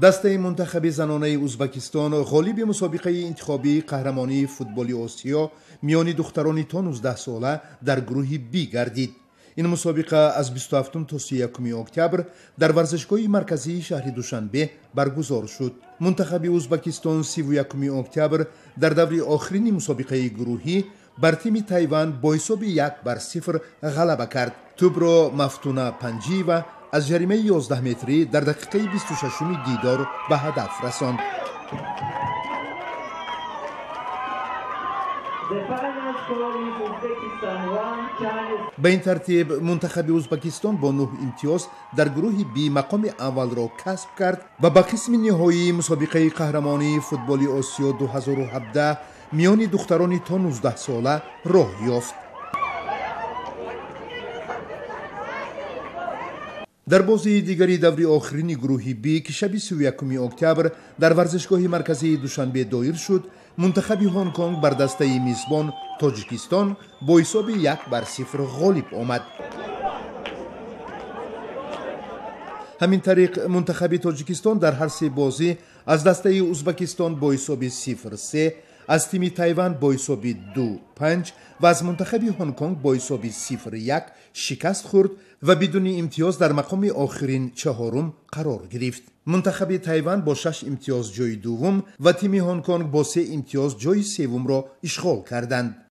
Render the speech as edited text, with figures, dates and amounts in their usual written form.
Дастаи мунтахаби занонаи Узбакистон ғолиби мусобиқаи интихобии қаҳрамонии футболи Осиё миёни духтарони то 19 сола дар гурӯҳи Би гардид. Ин мусобиқа аз 27 то 31 октябр дар варзишгоҳи марказии шаҳри Душанбе баргузор шуд. Мунтахаби Узбакистон 31 октябр дар даври охирини мусобиқаи гурӯҳӣ бар тими Тайван бо ҳисоби 1-0 ғалаба кард. Тӯбро Мафтуна Панҷиева аз ҷаримаи 11 метрӣ дар дақиқаи 26-уми дидор ба ҳадаф расонд. Ба ин тартиб мунтахаби Узбакистон бо 9 имтиёз дар гурӯҳи Би мақоми аввалро касб кард ва ба қисми ниҳоии мусобиқаи қаҳрамонии футболи Осиё 2017 миёни духтарони то 19 сола роҳ ёфт. Дар бозии дигари даври охирини гурӯҳи Би, ки шаби 31 октябр дар варзишгоҳи марказии Душанбе доир шуд, мунтахаби Ҳонконг бар дастаи мизбон Тоҷикистон бо ҳисоби 1-0 ғолиб омад. Ҳамин тариқ мунтахаби Тоҷикистон дар ҳар се бозӣ аз дастаи Узбакистон бо ҳисоби 0-3, аз тими Тайван бо ҳисоби 2-5 ва аз мунтахаби Ҳонконг бо ҳисоби 0-1 шикаст хӯрд ва бидуни имтиёз дар мақоми охирин чаҳорум қарор гирифт. Мунтахаби Тайван бо 6 имтиёз ҷойи дуввум ва тими Ҳонконг бо 3 имтиёз ҷойи севумро ишғол карданд.